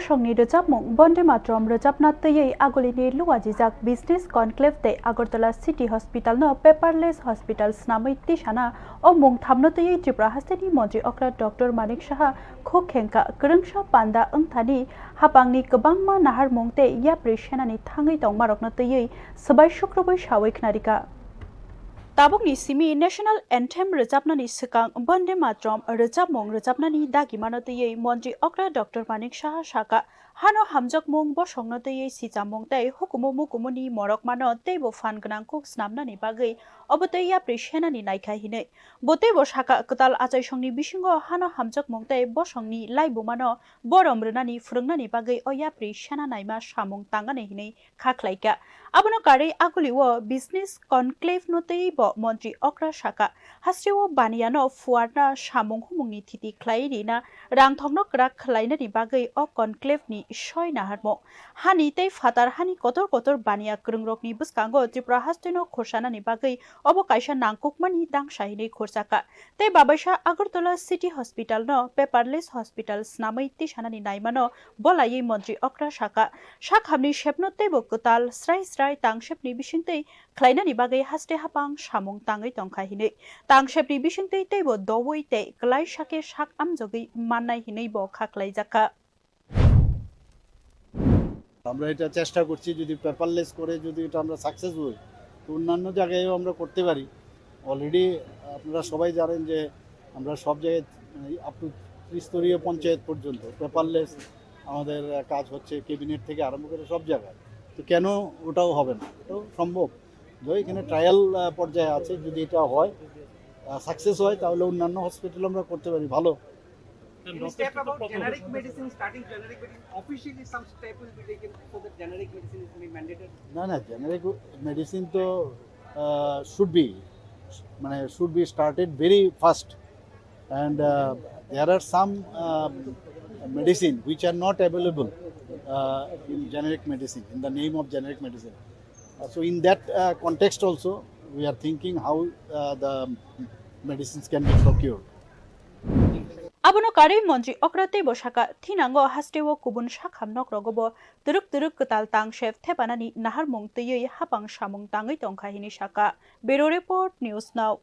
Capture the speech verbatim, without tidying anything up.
Songni rwchapmung Bonde Matram rwchapna twiwi agulini luajijak Business Conclave tei Agartala City Hospital no paperless hospital swnamwi tisana o mung thamno twiwi Tripura hasteni Montri Okra Doctor Manik Saha khuk khengkha kwrwngsa panda wngthani hapangni kwbangma naharmung tei yapri senani thangwi tongmarokno twiwi swbai sukrubwi sawi khnarikha. Tabukni simi National Anthem rwchapnani swkang Bonde Matram rwchapmung rwchapnani dagimano twiwi Montri Okra Doctor Manik Saha sakha, hano hamjakmung bosongno twiwi sichamung tei hukumu mukumuni morokmano teibo phan gwnang kuk snamnani bagwi obo tei yapri senani naikha hinwi. Bo teibo sakha, kwtal achaisongni bisingo hano hamjakmung tei bosongni laibumano borom rwnani phwrwngnani bagwi o yapri sena naima samung tangani hinwi kha khlaikha. Abono karwi agulio Business Conclave no twiwi bo Montri Okra sakha, hasteo baniano phuarna samung humungni thiti khlai rina rangthokno kwrak khlainani bagwi o conclave ni soi naharmung. Hani tei phatar hani kotor kotor baniya kwrwngrokni bwskango Tripura hasteno khorsanani bagwi obo kaisa nangkukmani dangsa hinwi khorsakha. Tei babaisa Agartala City Hospital no paperless hospital swnamwi tisanani naimano bolaiwi Montri Okra sakha, sakhamni sepno teibo kwtal srai srai tangsepni bisingtwi khlainani bagwi haste hapang samung tangwi tongkha hinwi. Tangsepni bisingtwi teibo doui tei kwlai sake sak amjogwi mannai hinwi bo kha khlaijakha. আমরা এটা চেষ্টা করছি, যদি পেপারলেস করে যদি এটা আমরা সাকসেস হই, তো অন্যান্য জায়গায়ও আমরা করতে পারি। অলরেডি আপনারা সবাই জানেন যে আমরা সব জায়গায়, আপ টু ত্রিস্তরীয় পঞ্চায়েত পর্যন্ত পেপারলেস আমাদের কাজ হচ্ছে, ক্যাবিনেট থেকে আরম্ভ করে সব জায়গায়। তো কেন ওটাও হবে না? এটাও সম্ভব। তো এখানে ট্রায়াল পর্যায়ে আছে, যদি এটা হয়, সাকসেস হয়, তাহলে অন্যান্য হসপিটাল আমরা করতে পারি। ভালো। Can you talk about generic medicine, starting generic medicine, officially some step will be taken so that generic medicine is made mandatory? না, না, জেনারিক মেডিসিন তো শুড বি, মানে, should be started very fast, and there are some medicine which are not available in generic medicine, in the name of generic medicine. So in that context also, we are thinking how the medicines can be procured. Abono karwi Montri Okra teibo sakha, thinango hasteo kubun sakham nokrogobo twrwk twrwk kwtal tangsep thepanani naharmung twiwi hapang samung tangwi tongkha hinwi sakha. Bureau Report, News Now.